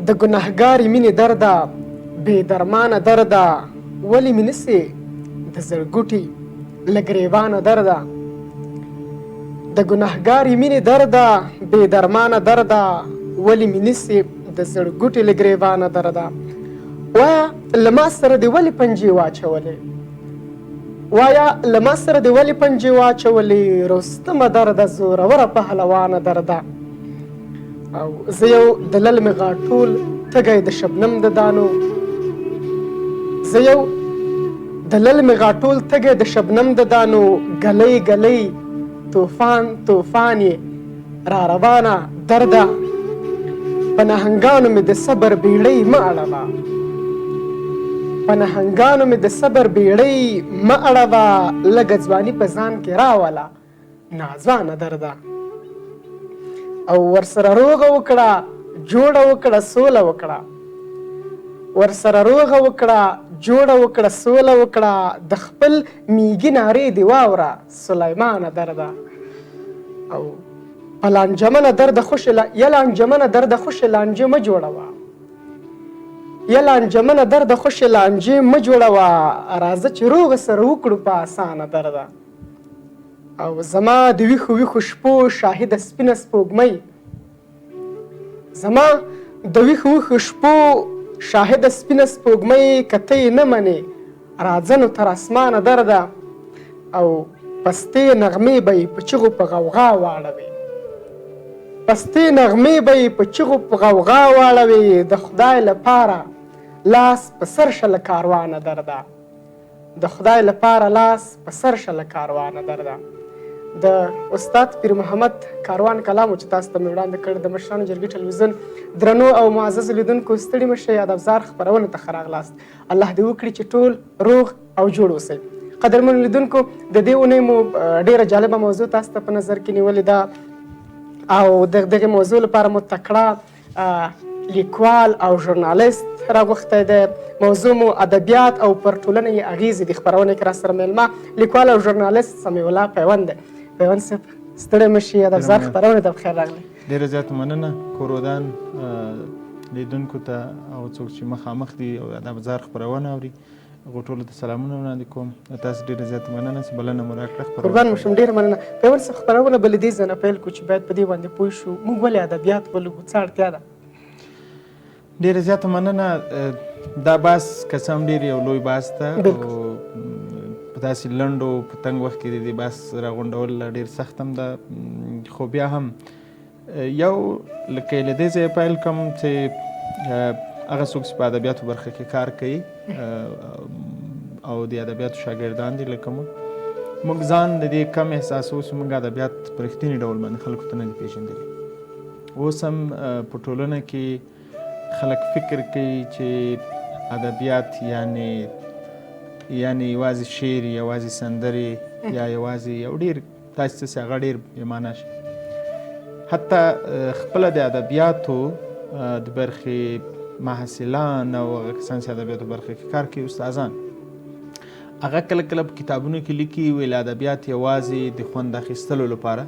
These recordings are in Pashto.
د ګناهګارې مینې درده، بې درمانه درده، ولې مې نیسې د زړګوټي له ګرېوانه درده. د ګناهګارې مینې درده، بې درمانه درده، ولې مې نیسې د زړګوټي له ګرېوانه درده. وایه له ما سره دې ولې پنجې واچولې، وایه له ما سره دې ولې پنجې واچولې، رستمه درده زوروره پهلوانه درده. او زه یو د للمې غاټول تږی د شبنم د دانو، زه یو د للمې غاټول تږی د شبنم د دانو، ګلۍ ګلۍ توفان توفان یې را روانه درده. په نهنګانو مې د صبر بیړۍ مه اړوه، په نهنګانو مې د صبر بیړۍ مه اړوه، لږه ځواني په ځان کې راوله ناځوانه درده. او ورسره روغه وکړه، جوړه وکړه، سوله وکړه، ورسره روغه وکړه، جوړه وکړه، سوله وکړه، د خپل میږي نارې دې واوره سلیمانه درده. او په لانجمنه درده خوشې یا لانجمنه درده خوشې لانجې مه جوړوه، یا لانجمنه درده خوشې لانجې مه جوړوه، راځه چې روغه سره وکړو په اسانه درده. او زما د ویښو ویښو شپو شاهده سپینه سپوږمۍ، زما د ویښو ویښو شپو شاهده سپینه سپوږمۍ، که ته یې نه منې راځه نو تر اسمانه درده. او پستې نغمې به یې په چیغو په غوغا واړوې، پستې نغمې به یې په چیغو په غوغا واړوې، د خدای لپاره لاس په سر شه له کاروانه درده، د خدای لپاره لاس په سر شه له کاروانه درده. د استاد پیر محمد کاروان کلام چې تاسو ته مې وړاندې کړ، د مشرانو جرګې ټلویزیون درنو او معززو لیدونکو، ستړي مه شئ، ادبزار خپرونو ته ښه راغلاست. الله دې وکړي چې ټول روغ او جوړ اوسئ. قدرمنو لیدونکو، د دې اونۍ مو ډېره جالبه موضوع تاسو ته په نظر کې نیولې ده او د دغې موضوع لپاره مو تکړه لیکوال او ژورنالیست راغوښتی دی. موضوع مو ادبیات او پر ټولنه یې اغېزې دي. خپرونه کې راسره مېلمه لیکوال او ژورنالیست سمیع الله پیوند دی. پیوند صاحب، ستړی مه شي، ادبزار خپرونې ته پخیر راغلی. ډېره زیاته مننه کورودان لیدونکو ته او څوک چې مخامخ دي او ادبزار خپرونه اوري هغو ټولو ته سلامونه وړاندې کوم. تاسو ډېره زیاته مننه چې بلنه مو راکړه. قربان مو شم، ډېره مننه. پیوند صاحب، خپرونه به له دې ځای نه پیل کړو چې باید په دې باندې پوه شو موږ ولې ادبیات ولو، څه اړتیا ده؟ ډېره زیاته مننه. دا بحث که څه هم ډېر یو لوی بحث ده او په داسې لنډو په تنګ وخت کې د دې بحث راغونډول ډېر سخت هم ده، خو بیا هم یو لکه له دې ځایه پیل کوم چې هغه څوک چې په ادبیاتو برخه کې کار کوي او د ادبیاتو شاګردان دي لکه موږ ځان د دې کم احساسوو چې موږ ادبیات په رښتیني ډول باندې خلکو ته نه دي پېژندلي. اوس هم په ټولنه کې خلک فکر کوي چې ادبیات یعنی یوازې شعر، یوازې سندرې، یا یوازې یو ډېر داسې څه چې هغه ډېر بې معنا شي. حتی خپله د ادبیاتو د برخې محصلان او هغه کسان چې ادبیاتو برخه کې کار کوي، استادان، هغه کله کله په کتابونو کې لیکي ویل ادبیات یوازې د خوند اخیستلو لپاره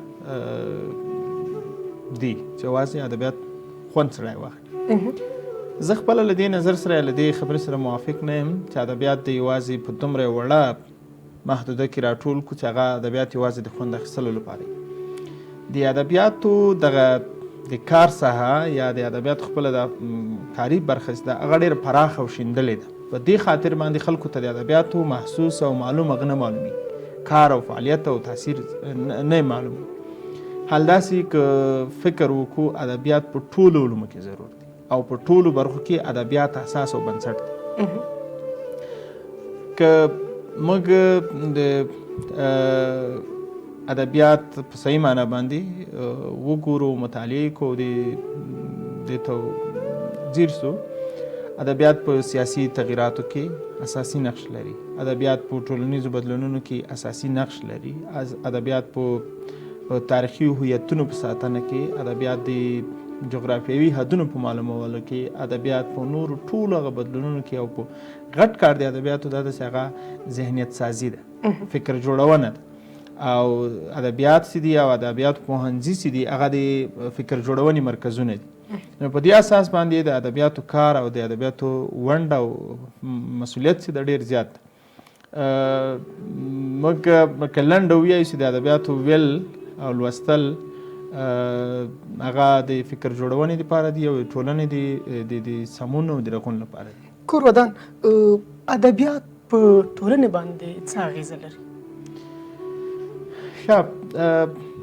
دي، چې یوازې ادبیات خوند سړی واخلي. زه خپله له دې نظر سره، له دې خبرې سره موافق نه یم چې ادبیات د یوازې په دومره وړه محدوده کې راټول کړو چې هغه ادبیات یوازې د خوند اخیستلو لپاره وي. د ادبیاتو دغه د کار ساحه یا د ادبیاتو خپله د کاري برخه چې ده هغه ډېره پراخه او شیندلې ده. په دې خاطر باندې خلکو ته د ادبیاتو محسوس او معلوم هغه نه معلومي، کار او فعالیت او تاثیر نه معلومي. حال داسې که فکر وکړو ادبیات په ټولو علومو کې ضرور دي او په ټولو برخو کې ادبیات اساس او بنسټ دی. که موږ د ادبیات په صحیح معنا باندې وګورو، مطالعه کوو، دې ته ځیر سو، ادبیات په سیاسي تغیراتو کې اساسي نقش لري، ادبیات په ټولنیزو بدلونونو کې اساسي نقش لري، ادبیات په تاریخي هویتونو په ساتنه کې، ادبیات د جغرافیوي حدونو په معلومولو کې، ادبیات په نورو ټولو هغه بدلونونو کې، او په غټ کار د ادبیاتو دا ده چې هغه ذهنیت سازي ده، فکر جوړونه ده. او ادبیات چې دي او ادبیات پوهنځي چې دي هغه د فکر جوړونې مرکزونه دي. نو په دې اساس باندې د ادبیاتو کار او د ادبیاتو ونډه او مسولیت چې د ډیر زیات ده. موږ که لنډه ووایو چې د ادبیاتو ویل او لوستل هغه د فکر جوړونې لپاره دی او ټولنې د سمون او د رغون لپاره دی. کور ودان، ادبیات په ټولنې باندې څه اغېزه لري؟ ښه،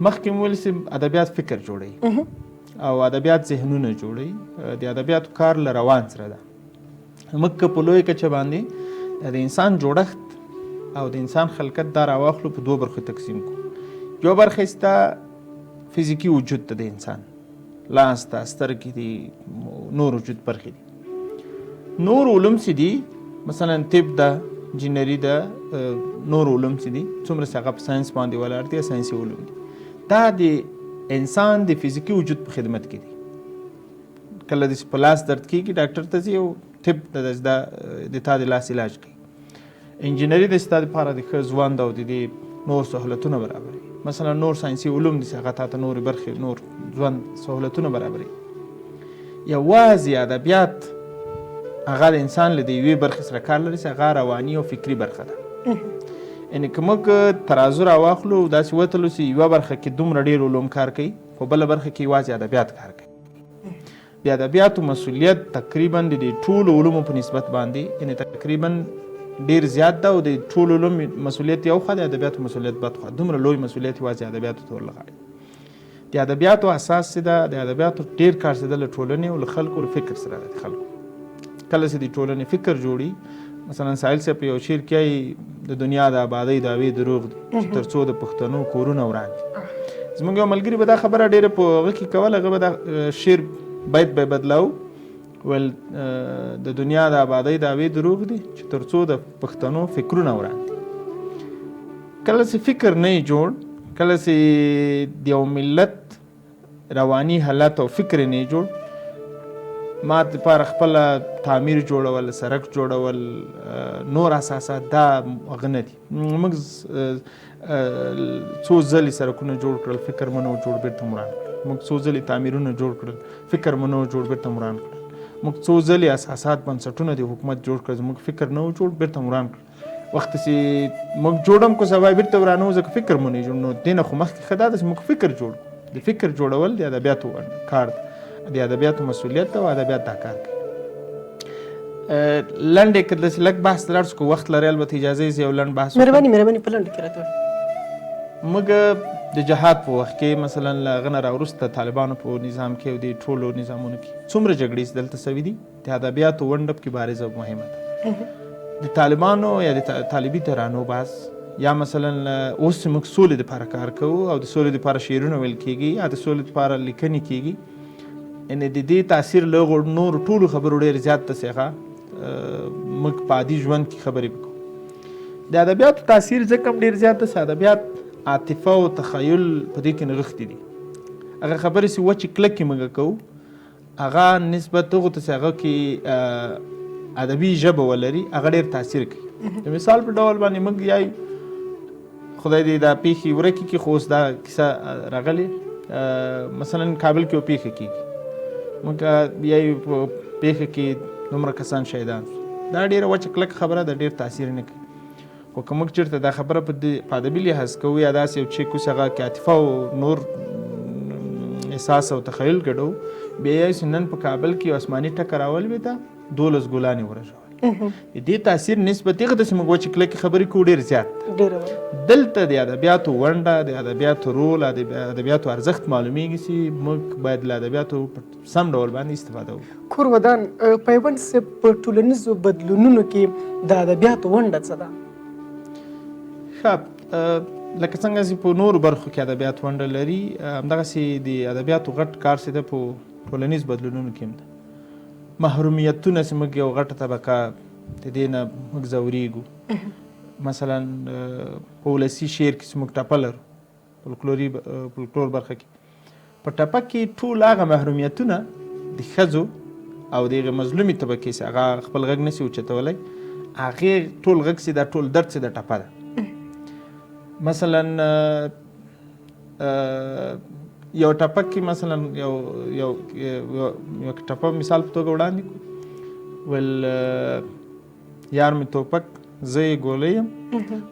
مخکې مو ویل چې ادبیات فکر جوړوي او ادبیات ذهنونه جوړوي. د ادبیاتو کار له روان سره ده. موږ که په لویه کچه باندې د انسان جوړښت او د انسان خلقت دا راواخلو، په دوو برخو تقسیم کړو. یوه برخه یې ستا فزیکي وجود ته د انسان لاس ته، سترګې دي، نور وجود برخې دي. نور علوم چې دي، مثلا طب ده، انجینري ده، نور علوم چې دي څومره چې هغه په ساینس باندې ولاړ دي، ساینسي علوم دي، دا د انسان د فزیکي وجود په خدمت کې دي. کله دې په لاس درد کېږي ډاکټر ته ځي او طب د تا د لاس علاج کوي. انجینري د ستا دپاره د ښه ژوند او د دې نور سهولتونه برابروي. مثلا نور ساینسي علوم دي چې هغه تا ته نورې برخې، نور ژوند سهولتونه برابروي. یوازې ادبیات هغه د انسان له دې یوې برخې سره کار لري چې هغه رواني او فکري برخه ده. یعنې که موږ ترازو راواخلو داسې وتلو چې یوه برخه کې دومره ډېر علوم کار کوي، خو بله برخه کې یوازې ادبیات کار کوي. د ادبیاتو مسؤلیت تقریبا د دې ټولو علومو په نسبت باندې یعنې تقریبا ډېر زیات ده، او د ټولو علوم مسؤلیت یو خوا، د ادبیاتو مسؤلیت بد خوا. دومره لوی مسؤلیت یوازې ادبیاتو ته ورله غاړي. د ادبیاتو اساس چې ده، د ادبیاتو ډېر کار چې ده له ټولنې او له خلکو له فکر سره ده. د خلکو کله چې د ټولنې فکر جوړي، مثلا ساحل صاحب په یو شعر کې وایي د دنیا د آبادۍ دعوې دروغ دي چې تر څو د پښتنو کورونه وران دي. زموږ یو ملګري به دا خبره ډېره په هغه کې کوله، هغه به دا شعر بیت به بدلاو، ویل د دنیا د آبادۍ دعوې دروغ دي چې تر څو د پښتنو فکرونه وران دي. کله چې فکر نه یې جوړ، کله چې د یو ملت رواني حالت او فکر نه یې جوړ، ما دپاره خپله تعمیر جوړول، سرک جوړول، نور اساسات دا هغه نه دي. موږ څو ځلې سرکونه جوړ کړل، فکر مو نه و جوړ، بېرته مو وران کړل. موږ څو ځلې تعمیرونه جوړ کړل، فکر مو نه و جوړ، بېرته مو وران کړل. موږ څو ځلې اساسات بنسټونه د حکومت جوړ کړل، زموږ فکر نه و جوړ، بېرته مو وران کړل. وخت چې موږ جوړ هم کړو سبا یې بېرته ورانوو، ځکه فکر مو نه جوړ. نو دې نه خو مخکې ښه دا ده چې موږ فکر جوړ کړو. د فکر جوړول د ادبیاتو کار دی، د ادبیاتو مسؤلیت ده او ادبیات دا کار کوي. لنډې که داسې لږ بحث ته لاړ شو، که وخت لرې البته اجازه یې یو لنډ بحث وکړم. مهرباني، په لنډه کې راته ووایه. موږ د جهاد په وخت کې مثلا له هغه نه راوروسته طالبانو په نظام کې او د ټولو نظامونو کې څومره جګړې چې دلته سوي دي، د ادبیاتو ونډه پکې بارزه او مهمه ده. د طالبانو یا د طالبي ترانو بحث، یا مثلا اوس چې موږ سولې دپاره کار کوو او د سولې دپاره شعرونه ویل کېږي یا د سولې دپاره لیکنې کېږي، یعنې د دې تاثیر له هغو نورو ټولو خبرو ډېر زیات دی چې هغه موږ په عادي ژوند کې خبرې وکړو. د ادبیاتو تاثیر ځکه هم ډېر زیات دی چې ادبیات عاطفه او تخیل په دې کې نغښتي دي. هغه خبرې چې وچې کلکې موږ کوو، هغه نسبت هغو ته چې هغه کې ادبي ژبه ولري، هغه ډېر تاثیر کوي. د مثال په ډول باندې موږ یایو خدای دې دا پیښې ورکې کړي، خو اوس دا کیسه راغلې، مثلا کابل کې یو پیښه کېږي، موږ یایو په پیښه کې دومره کسان شهیدان شو، دا ډېره وچه کلکه خبره ده، ډېر تاثیر نه کوي. خو که موږ چېرته دا خبره په ادبي لحاظ کوو یا داسې یو چې کوس هغه کې عاطفه او نور احساس او تخیل ګډو، بیا یې چې نن په کابل کې یو آسماني ټکر راولوېده، 12 ګلان یې ورژول. د دې تاثیر نسبت هغه ته چې موږ وچې کلکې خبرې کوو ډېر زیات دی. دلته د ادبیاتو ونډه، د ادبیاتو رول، د ادبیاتو ارزښت معلومیږي چې موږ باید له ادبیاتو په سم ډول باندې استفاده وکړو. کور ودان، پیوند صاحب، په ټولنیزو بدلونونو کې د ادبیاتو ونډه څه ده؟ ښه، لکه څنګه چې په نورو برخو کې ادبیات ونډه لري، همدغسې د ادبیاتو غټ کار چې ده په ټولنیز بدلونونو کې هم ده. محرومیتونه چې موږ یو غټه طبقه د دې نه موږ ځورېږو، مثلا په ولسي شعر کې چې موږ ټپه لرو، فولکلور برخه کې، په ټپه کې ټول هغه محرومیتونه د ښځو او د هغې مظلومې طبقې چې هغه خپل غږ نشي اوچتولی، هغې ټول غږ چې دا ټول درد چې دا ټپه ده. مثلا یو ټپه کې مثلا یو یو یو ټپه مثال په توګه وړاندې کړو، ویل یار مې توپک زه یې ګولۍ یم،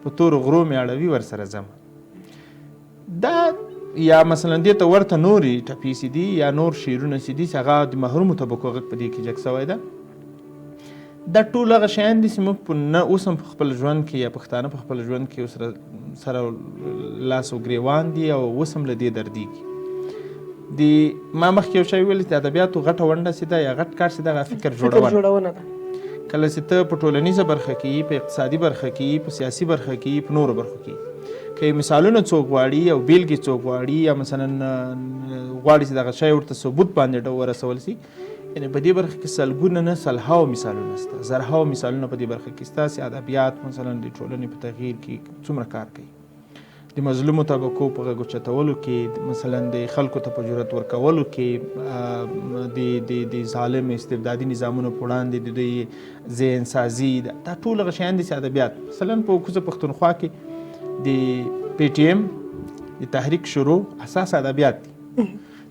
په تورو غرو مې اړوي ورسره ځم. دا یا مثلا دې ته ورته نورې ټپې چې دي یا نور شعرونه چې دي چې هغه د محرومو طبقو غږ په دې کې جګ سوی ده، دا ټول هغه شیان دي چې موږ په نه اوس هم په خپل ژوند کې یا پښتانه په خپل ژوند کې اوس سره لاس او ګریوان دي او اوس هم له دې دردېږي. د ما مخکې یو شی ویل چې د ادبیاتو غټه ونډه چې ده یا غټ کار چې ده هغه فکر جوړونه ده. کله چې ته په ټولنیزه برخه کې، په اقتصادي برخه کې، په سیاسي برخه کې، په نورو برخو کې که مثالونه څوک غواړي او بېلګې څوک غواړي یا مثلا غواړي چې دغه شی ورته ثبوت باندې ورسول سي، یعنې په دې برخه کې سلګونه نه سلهاو مثالونه شته، زرهاو مثالونه په دې برخه کې شته چې ادبیات مثلا د ټولنې په تغییر کې څومره کار کوي، د مظلومو طبقو په غږ اوچتولو کې، مثلا د خلکو ته په جرأت ورکولو کې، د ظالم استبدادي نظامونو په وړاندې د دوی ذهن سازي، دا ټول هغه شیان دي چې ادبیات مثلا په کوزه پښتونخوا کې د پي ټي ایم د تحریک شروع اساس ادبیات دي.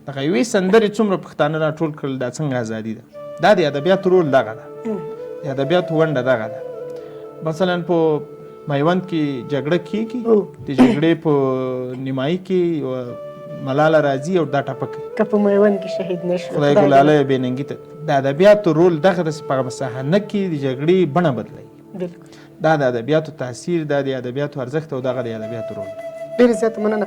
دغه یوې سندرې څومره پښتانه راټول کړل، دا څنګه ازادي ده، دا د ادبیاتو رول دغه ده، د ادبیاتو ونډه دغه ده. مثلا په میوند کې جګړه کیږي، د جګړې په نیمایي کې ملاله راځي او دا ټپه کوي، که په میوند کې شهید نه شو خدای ګلاله بې ننګي ته. د ادبیاتو رول دغه ده چې په هغه صحنه کې د جګړې بڼه بدلوي. دا د ادبیاتو تاثیر، دا د ادبیاتو ارزښت او دغه د ادبیاتو رول. ډېره زیاته مننه.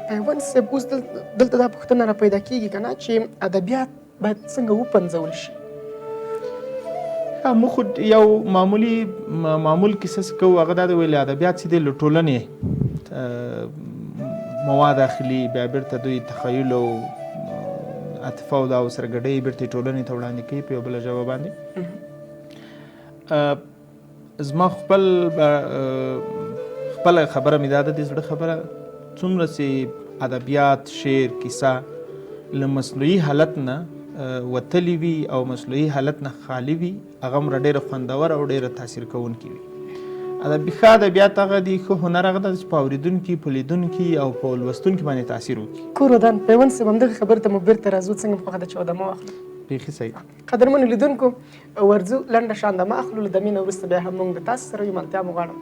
پیوند صاحب، اوس دلته دا پوښتنه را پیدا کیږي که نه چې ادبیات باید څنګه وپنځول شي؟ موږ خو یو معمولي معمول کیسه چې کوو هغه دا دی، ویلې ادبیات چې دی له ټولنې مواد اخلي، بیا بېرته دوی تخیل او عاطفه او دا سره ګډوي، بېرته یې ټولنې ته وړاندې کوي په یو بله ژبه باندې. زما خپل خپله خبره مې دا ده، د زړه خبره، څومره چې ادبیات، شعر، کیسه له مصنوعي حالت نه وتلي وي او مصنوعي حالت نه خالي وي، هغه هومره ډېره خوندوره او ډېره تاثیر کوونکې وي. ښه ادبیات هغه دي، ښه هنر هغه ده چې په اورېدونکي، په لیدونکي او په لوستونکي باندې تاثیر وکړي. کور ودان. پیوند صاحب، همدغې خبرې ته مو بېرته راځو، څنګه مو خوښه ده چې ودمه واخلو؟ بیخي صحیح. قدرمنو لیدونکو، ورځو لنډه شان دمه اخلو، له دمې نه وروسته بیا هم موږ د تاسو سره یو، ملتیا مو غواړم.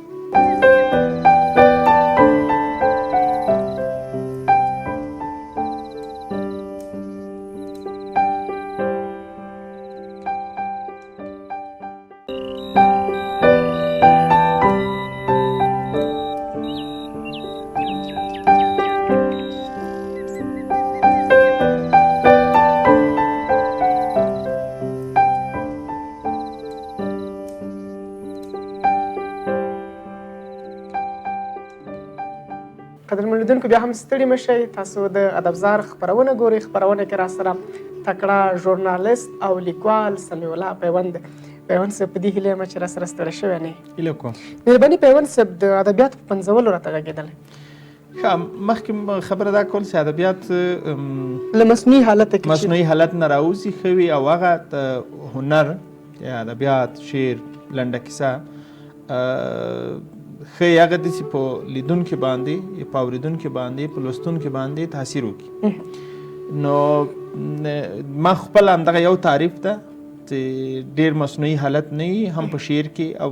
قدرمن لیدونکو، بیا هم ستړي مه شئ، تاسو د ادبزار خپرونه ګورئ. خپرونه کې راسره تکړه ژورنالیست او لیکوال سمیع الله پیوند دی. پیوند صاحب، په دې هیله یم چې راسره ستړی شوی نه یې. هیله کوم. مهرباني پیوند صاحب، د ادبیاتو په پنځولو راته غږېدلی. ښه، مخکې خبره دا کول چې ادبیات له مصنوعي حالته کې مصنوعي حالت نه راوځي ښه وي، او هغه هنر یا ادبیات، شعر، لنډه کیسه ښه یې هغه دي چې په لیدونکي باندې، په اورېدونکي باندې، په لوستونکي باندې تاثیر وکړي. نو ما خپل همدغه یو تعریف ده چې ډېر مصنوعي حالت نه وي هم په شعر کې. او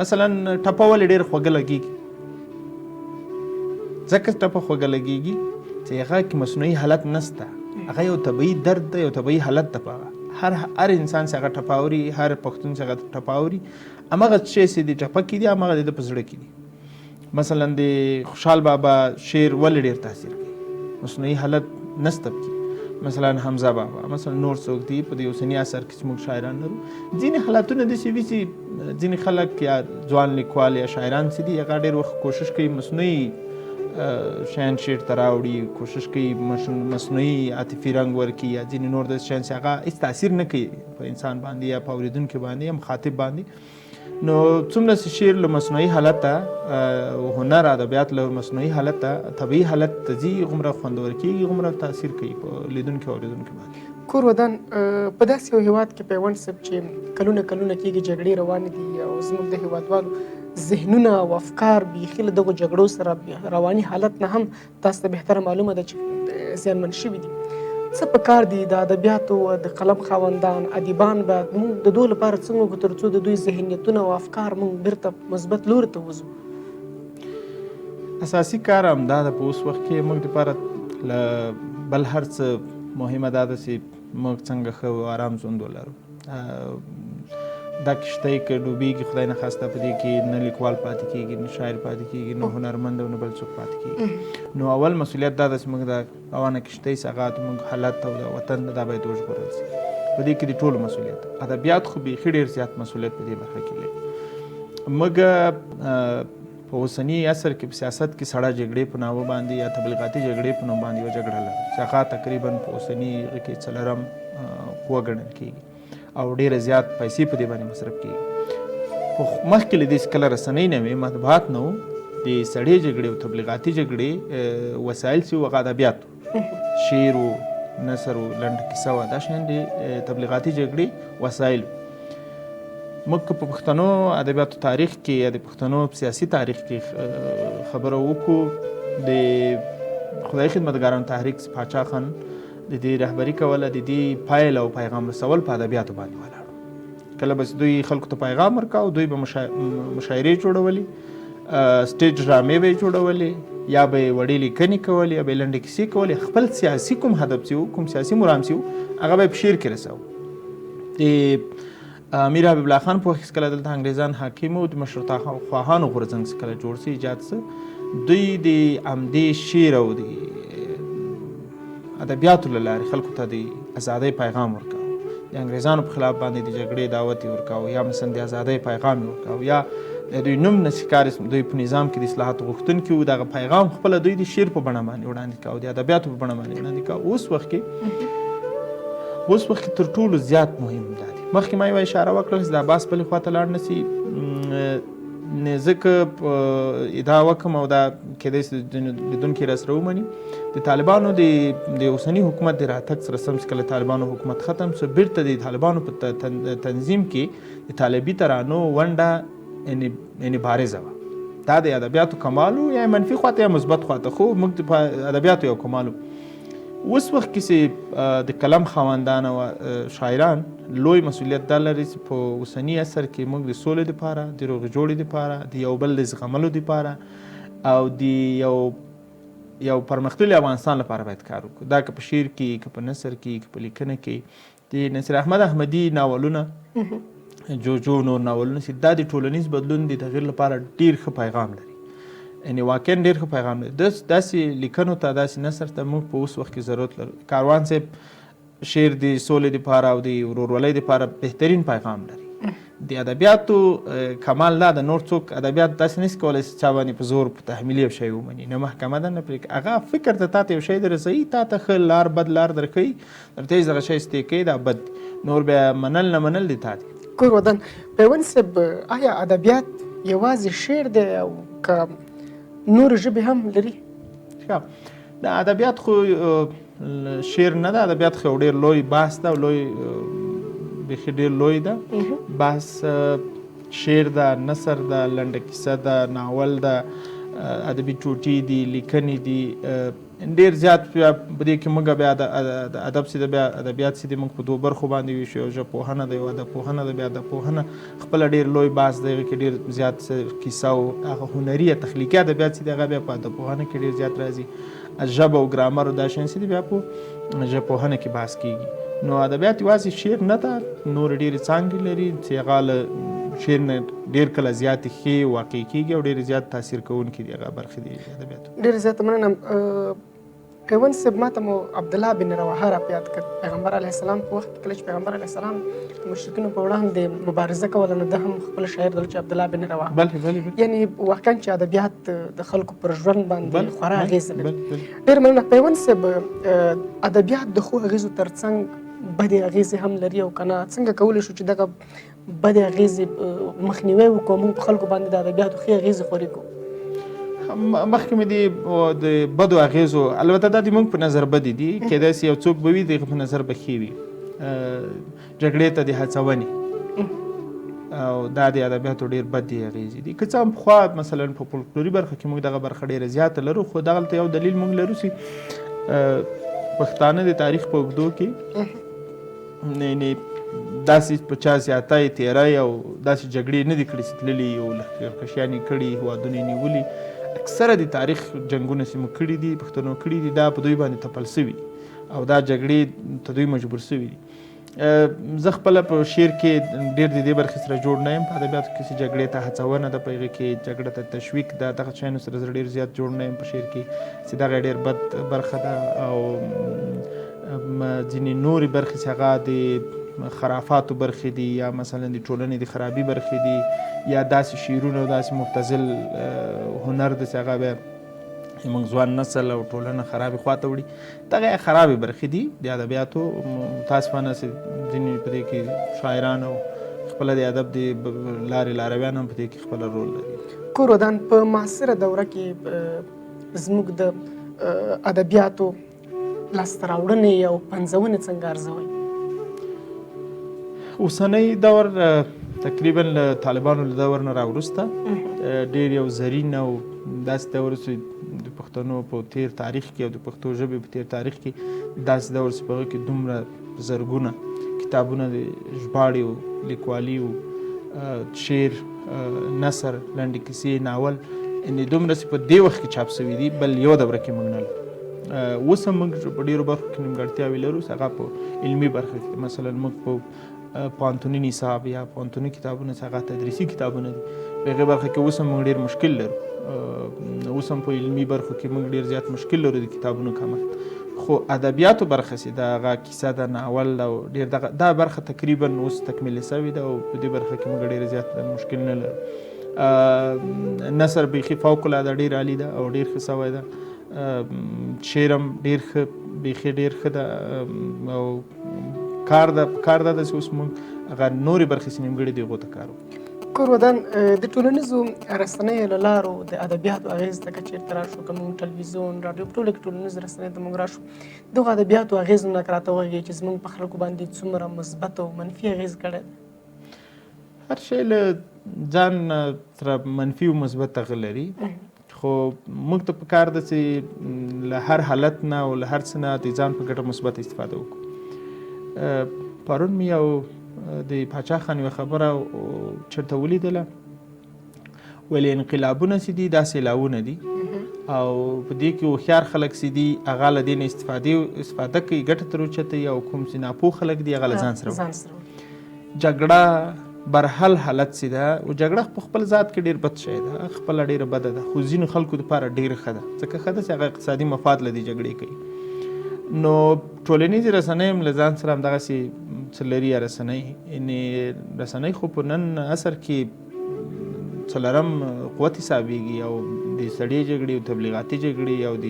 مثلا ټپه ولې ډېره خوږه لګېږي؟ ځکه ټپه خوږه لګېږي چې هغه کې مصنوعي حالت نسته، هغه یو طبیعي درد دی، یو طبیعي حالت ده. په هغه هر انسان چې هغه ټپه اوري، هر پښتون چې هغه ټپه اوري، هماغه شی چې د ټپه کې دي هماغه د ده په زړه کې دي. مثلا د خوشحال بابا شعر ولې ډېر تاثیر کوي؟ مصنوعي حالت نسته پکې. مثلا حمزه بابا، مثلا نور څوک دي په دې اوسني عصر کې چې موږ شاعران لرو، ځینې حالتونه داسې وي چې ځینې خلک یا ځوان لیکوال یا شاعران چې دي هغه ډېر وخت کوشش کوي مصنوعي شیان شعر ته راوړي، کوشش کوي مصنوعي عاطفي رنګ ورکړي یا ځینې نور داسې شیان چې هغه هېڅ تاثیر نه کوي په انسان باندې یا په اورېدونکي باندې یا مخاطب باندې. نو څومره چې شعر له مصنوعي حالته، هنر ادبیات له مصنوعي حالته طبیعي حالت ته ځي، هغومره خوندور کېږي، هغومره تاثیر کوي په لیدونکي او اورېدونکي باندې. کور ودان. په داسې یو هېواد کې پیوند صاحب چې کلونه کلونه کېږي جګړې روانې دي او زموږ د هېوادوالو ذهنونه او افکار بیخي له دغو جګړو سره رواني حالت نه هم تاسو ته بهتره معلومه ده چې زیانمن شوي دي. څه په کار دي د ادبیاتو د قلم خاوندان ادیبان باید موږ د دوی لپاره څنګه وکړو تر څو د دوی ذهنیتونه او افکار موږ بیرته مثبت لوري ته وځو؟ اساسي کار همدا ده. په اوس وخت کې موږ دپاره له بل هر څه مهمه دا ده چې موږ څنګه ښه او آرام ژوند ولرو. دا کښتۍ که ډوبېږي خدای نخواسته په دې کې نه لیکوال پاتې کېږي، نه شاعر پاتې کېږي، نه هنرمند او نه بل څوک پاتې کېږي. نو اول مسؤلیت دا ده چې موږ دا روانه کښتۍ چې هغه زموږ حالت او د وطن دا باید وژغورل شي. په دې کې د ټولو مسؤلیت، ادبیات خو بیخي ډېر زیات مسؤلیت په دې برخه کې لري. موږ په اوسني عصر کې په سیاست کې سړه جګړې په نامه باندې یا تبلیغاتي جګړې په نوم باندې یوه جګړه لرو چې هغه تقریبا په اوسني هغه کې څلورم قوه ګڼل کېږي او ډېره زیات پیسې په دې باندې مصرف کېږي. خو مخکې له دې چې کله رسنۍ نه وې، مطبوعات نه وو، د سړې جګړې او تبلیغاتي جګړې وسایل چې وو هغه ادبیات وو، شعر و، نثر و، لنډه کیسه وه، دا شیان د تبلیغاتي جګړې وسایل وو. موږ که په پښتنو ادبیاتو تاریخ کې یا د پښتنو په سیاسي تاریخ کې خبره وکړو، د خدایي خدمتګارانو تحریک چې پاچا خان د دې رهبري کوله، د دې پیل او پیغام رسول په ادبیاتو باندې ولاړ. کله به چې دوی خلکو ته پیغام ورکاو، دوی به مشاعرې جوړولې، سټیج ډرامې به یې جوړولې، یا به یې وړې لیکنې کولې، یا به یې لنډې کیسې کولې. خپل سیاسي کوم هدف چې و، کوم سیاسي مرام چې و، هغه به یې په شعر کې رساوه. د امیر حبیب الله خان په وخت کې کله دلته انګریزان حاکم وو، د مشروطه خواهانو غورځنګ چې کله جوړ سي، ایجاد سي، دوی د همدې شعر او د ادبیاتو له لارې خلکو ته د ازادۍ پیغام ورکاوه. د انګریزانو په خلاف باندې د جګړې دعوت یې ورکاوه، یا مثلا د ازادۍ پیغام یې ورکاوه، یا د دوی نوم نه ښکاري دوی په نظام کې د اصلاحاتو غوښتونکي وو، دغه پیغام خپله دوی د شعر په بڼه باندې وړاندې کاوه، د ادبیاتو په بڼه باندې وړاندې کاوه. اوس وخت کې تر ټولو زیات مهم دا دی. مخکې ما یوه اشاره وکړه چې دا بحث بلې خواته لاړ نه سي، ځکه ادعا وکړم او دا کېدای شي لیدونکي راسره ومني، د طالبانو د اوسني حکومت د راتګ سره سم چې کله طالبانو حکومت ختم سو، بیرته د طالبانو په تنظیم کې د طالبي ترانو ونډه یعنې بارزه وه. دا د ادبیاتو کمال و، یا منفي خواته یا مثبت خواته، خو موږ د ادبیاتو یو کمال و. اوس وخت کې چې د قلم خاوندان او شاعران لوی مسؤلیت دا لري چې په اوسني عصر کې موږ د سولې دپاره، د روغې جوړې دپاره، د یو بل د زغملو دپاره او د یو پرمختللي افغانستان لپاره باید کار وکړو. دا که په شعر کې، که په نثر کې، که په لیکنه کې، د نصیر احمد احمدي ناولونه، جوجو نور ناولونه چې دا د ټولنیز بدلون د تغییر لپاره ډېر ښه پیغام لري، یعنې واقعا ډېر ښه پیغام لري. داسې لیکنو ته، داسې نثر ته موږ په اوس وخت کې ضرورت لرو. کاروان صاحب شعر د سولې دپاره او د ورورولۍ دپاره بهترین پیغام لري. د ادبیاتو کمال دا ده، نور څوک ادبیات داسې نشي کولی چې چا باندې په زور په تحمیلي یو شی ومني، نه محکمه ده نه پرېږدي. هغه فکر ته تاته یو شی درسوي، تاته ښه لار بد لار درښيي، درته یې دغه شی ستې کوي، دا بد دی، نور بیا منل نه منل دی تا دی. کور ودان. پیوند صاحب، آیا ادبیات یوازې شعر دی او که نورې ژبې هم لري؟ ښه، د ادبیات خو شعر نه ده، ادبیات خو یو ډېر لوی بحث ده او لوی بیخي ډېر لوی ده بحث. شعر ده، نثر ده، لنډه کیسه ده، ناول ده، ادبي ټوټې دي، لیکنې دي، ډېر زیات. بیا په دې کې موږ بیا د ادب چې ده، بیا ادبیات چې دي، موږ په دوو برخو باندې ویشو، یو ژبپوهنه ده، یو ادبپوهنه ده. بیا ادبپوهنه خپله ډېر لوی بحث دی، هغې کې ډېر زیات څه کیسه او هغه هنري یا تخلیقي ادبیات چې دی، هغه بیا په ادبپوهنه کې ډېر زیات راځي. ژبه او ګرامر او دا شیان چې دي، بیا په ژبپوهنه کې بحث کېږي. نو ادبیات یوازې شعر نه ده، نورې ډېرې څانګې لري چې هغه له شعر نه ډېر کله زیاتې ښې واقع کېږي او ډېرې زیات تاثیر کوونکي دي هغه برخې دي ادبیاتو. ډېره زیاته مننه. پیوند صاحب، ما ته مو عبدالله بن رواحه را په یاد کړ. پیغمبر علیه السلام په وخت کې کله چې پیغمبر علیه السلام د مشرکینو په وړاندې مبارزه کوله، نو ده هم خپل شاعر درلود چې عبدالله بن رواحه. بله، بله، بله. یعنې واقعا چې ادبیات د خلکو پر ژوند باندې خورا اغېزه لري. ډېر مننه پیوند صاحب. ادبیات د ښو اغېزو ترڅنګ بدې اغېزې هم لري او که نه؟ څنګه کولی شو چې دغه بدې اغېزې مخنیوی وکړو، موږ په خلکو باندې د ادبیاتو ښې اغېزې خورې کړو؟ مخکې مې د بدو اغېزو، البته دا د موږ په نظر بدې دي، کېدای شي یو څوک به وي د هغه په نظر به ښې وي. جګړې ته د هڅونې، او دا د ادبیاتو ډېر بد اغېزې دي. که څه هم پخوا مثلا په فولکلوري برخه کې موږ دغه برخه ډېره زیاته لرو، خو دغلته یو دلیل موږ لرو چې پښتانه د تاریخ په اوږدو کې نه داسې په چا زیاتی تیری او داسې جګړې نه دي کړې چې تللي او لښکرکشیان یې کړي، هېوادونه یې نیولي. اکثره د تاریخ جنګونه چې موږ کړي دي، پښتنو کړي دي، دا په دوی باندې تپل سوي دي او دا جګړې ته دوی مجبور سوي دي. زه خپله په شعر کې ډېر د دې برخې سره جوړ نه یم. په ادبیاتو کې چې جګړې ته هڅونه ده، په هغې کې جګړه ته تشویق ده، دغه شیانو سره زه ډېر زیات جوړ نه یم په شعر کې، چې دغه ډېر بد برخه ده. او ځینې نورې برخې چې هغه د خرافاتو برخې دي، یا مثلا د ټولنې د خرابي برخې دي، یا داسې شعرونه او داسې مبتذل هنر ده چې هغه بیا موږ ځوان نسل او ټولنه خرابې خواته وړي. دغه خرابې برخې دي د ادبیاتو. متاسفانه چې ځینې په دې کې شاعران او خپله د ادب د لارې لارویان هم په دې کې خپله رول لري. کورودان، په معاصره دوره کې زموږ د ادبیاتو لاسته راوړنې او پنځونې څنګه ارزوئ؟ اوسنی دور تقریبا له طالبانو له دور نه راوروسته ډېر یو زرین او داسې دور چې د پښتنو په تیر تاریخ کې او د پښتو ژبې په تیر تاریخ کې داسې دور چې په هغه کې دومره زرګونه کتابونه د ژباړې او لیکوالي او شعر، نثر، لنډې کیسې، ناول، یعنې دومره چې په دې وخت کې چاپ سوي دي، بل یو دوره کې موږ نه لرو. اوس هم موږ په ډېرو برخو کې نیمګړتیاوې لرو، هغه په علمي برخه کې مثلا موږ په پوهنتوني نصاب یا پوهنتوني کتابونه چې هغه تدریسي کتابونه دي، په هغې برخه کې اوس هم موږ ډېر مشکل لرو. اوس هم په علمي برخو کې موږ ډېر زیات مشکل لرو د کتابونو کمښت. خو ادبیاتو برخه چې ده، هغه کیسه ده، ناول ده، او ډېر دغه دا برخه تقریبا اوس تکمیل سوې ده او په دې برخه کې موږ ډېر زیات مشکل نه لرو. نثر بیخي فوق العاده ډېر عالي ده او ډېر ښه سوی ده. شعر هم ډېر ښه، بیخي ډېر ښه ده. او کار ده چې اوس موږ هغه نورې برخې چې نیمګړې دي هغو ته کار وکړو. کورودان، د ټولنیزو رسنیو له لارو د ادبیاتو اغېز ته که چېرته راشو، که موږ ټلویزیون، راډیو، په ټوله کې ټولنیزې رسنۍ ته موږ راشو، دغه ادبیاتو اغېز نه که راته وغږېږي چې زموږ په خلکو باندې څومره مثبت او منفي اغېز کړی دی؟ هر شی له ځان سره منفي او مثبت هغه لري، خو موږ ته پکار ده چې له هر حالت نه او له هر څه نه د ځان په ګټه مثبت استفاده وکړو. پرون مې یو د پاچا خان یوه خبره چېرته ولیدله، ویل انقلابونه چې دي دا سیلاوونه دي او په دې کې هوښیار خلک چې دي هغه له دې نه استفاده کوي، ګټه ترې اوچتوي، او کوم چې ناپوه خلک دي هغه له ځان سره وړي. جګړه برحال حالت چې ده، او جګړه په خپل ذات کې ډېر بد شی ده، خپله ډېره بده ده، خو ځینو خلکو دپاره ډېره ښه ده، ځکه ښه ده چې هغه اقتصادي مفاد له دې جګړې کوي. نو ټولنیزې رسنۍ هم له ځان سره همدغسې څه لري. یا رسنۍ، یعنې رسنۍ خو په نن عصر کې څلورم قوت حسابېږي، او د سړې جګړې او تبلیغاتي جګړې او د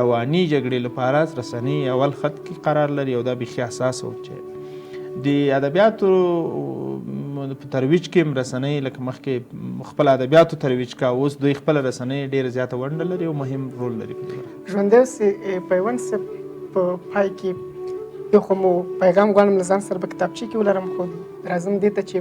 رواني جګړې لپاره رسنۍ اول خط کې قرار لري، او دا بیخي اساس و چې د ادبیاتو په ترویج کې هم رسنۍ لکه مخکې خپل ادبیاتو ترویج کا، اوس دوی خپله رسنۍ ډېره زیاته ونډه لري او مهم رول لري په دې برخه کې. ژوندی اوسې پیوند صاحب. په پای کې یو خو مو پیغام غواړم له ځان سره په کتابچې کې ولرم، خو راځم دې ته چې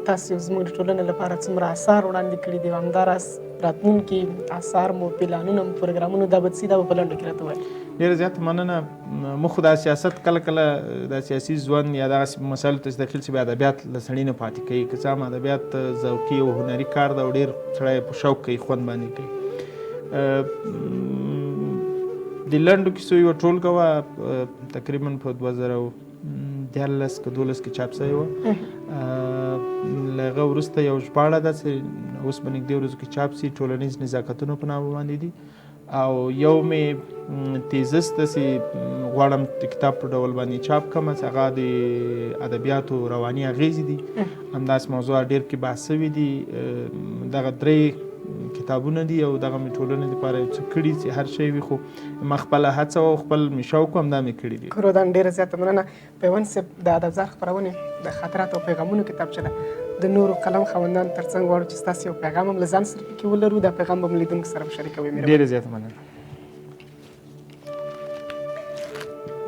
تاسو زموږ د ټولنې لپاره څومره آثار وړاندې کړي دي، همداراز راتلونکي آثار مو، پلانونه مو، پروګرامونه، دا به څه، دا به په لنډو کې راته ووایئ. ډېره زیاته مننه. موږ خو دا سیاست کله کله دا سیاسي ژوند یا دغسې مسایلو ته چې داخل شي، بیا ادبیات له سړي نه پاتې کوي. که څه هم ادبیات ذوقي او هنري کار ده او ډېر سړی په شوق کوي، خوند باندې کوي. د لنډو کیسو یوه ټولګه وه، تقریبا په 2013 که 12 کې چاپ شوې وه. له هغه وروسته یو ژباړه ده چې اوس په نږدې ورځو کې چاپ شي، ټولنیز نزاکتونو په نامه باندې دي. او یو مې تیزس ده چې غواړم د کتاب په ډول باندې چاپ کړم، چې هغه د ادبیاتو رواني اغېزې دي. همداسې موضوع ډېر کې بحث شوي دي. دغه درې کتابونه دي او دغه مې ټولنې دپاره یو څه کړي چې هر شی وي، خو ما خپله هڅه وه او خپل مې شوق و، همدا مې کړي دي. کورودان، ډېره زیاته مننه. پیوند صاحب، د ادبزار خپرونې د خاطراتو او پیغامونو کتابچه ده، د نورو قلم خاوندانو ترڅنګ غواړو چې ستاسو یو پیغام هم له ځان سره پکې ولرو، دا پیغام به مو لیدونکو سره هم شریکوئ. ډېره زیاته مننه.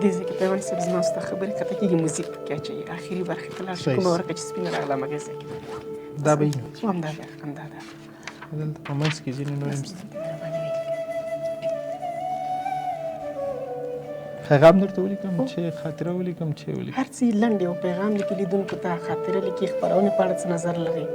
دې ځای کې پیوند صاحب زما ستا خبرې قطع کېږي، موزیک پکې اچوي، اخري برخې ته لاړ شي، کومه ورقه چې سپینه راغله همغې ځای کې دا به همدا ده، همدا ده. دلته په منځ کې ځینې نور هم شته. پیغام درته ولیکم چې خاطره ولیکم چې ولیکم، هر څه لنډ یو پیغام لیکي لیدونکو ته، خاطره لیکي، خپرونې په اړه څه نظر لري.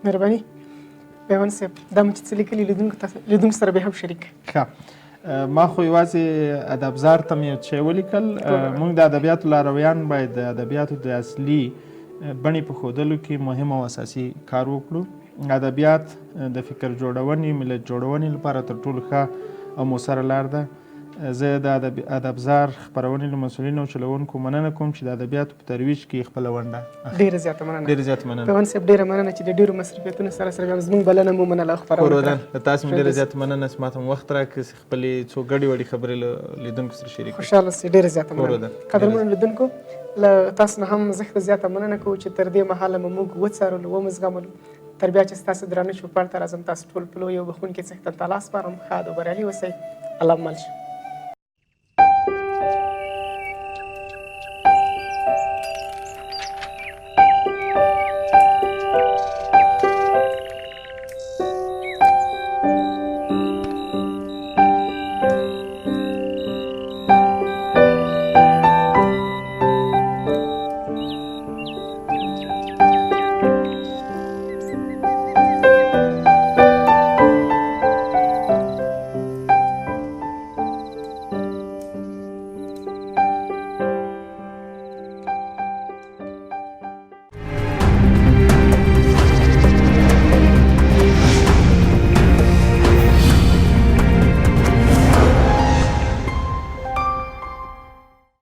مهرباني پیوند صاحب، دا مو چې څه لیکلي لیدونکو سره به هم شریک. ښه، ما خو یوازې ادبزار ته مې یو څه ولیکل. موږ د ادبیاتو لارویان باید د ادبیاتو د اصلي بڼې په ښودلو کې مهم او اساسي کار وکړو. ادبیات د فکر جوړونې، ملت جوړونې لپاره تر ټولو ښه او موثره لار ده. زه د ادبزار خپرونې له مسؤلینو او چلوونکو مننه کوم چې د ادبیاتو په ترویج کې خپله ونډه اخلي. ډېره زیاته مننه. ډېره زیاته مننه. پیوند صاحب ډېره مننه چې د ډېرو مصروفیتونو سره سره بیا زموږ بلنه مو ومنله او خپرونه کور ودان. له تاسو مې ډېره زیاته مننه چې ماته مو وخت راکړ چې خپلې څو ګډې وړې خبرې له لیدونکو سره شریک کړم. خوشحاله اوسئ، ډېره زیاته مننه. قدرمنو لیدونکو، له تاسو نه هم زښته زیاته مننه کوو چې تر دې مهاله مو موږ وڅارلو، ومو زغملو. تر بیا چې ستاسو درانه چوپړ ته راځم، تاسو ټول په لوی او بښونکي څښتن تعالی سپارم. ښاد او بریالي اوسئ. الله مو مل شه.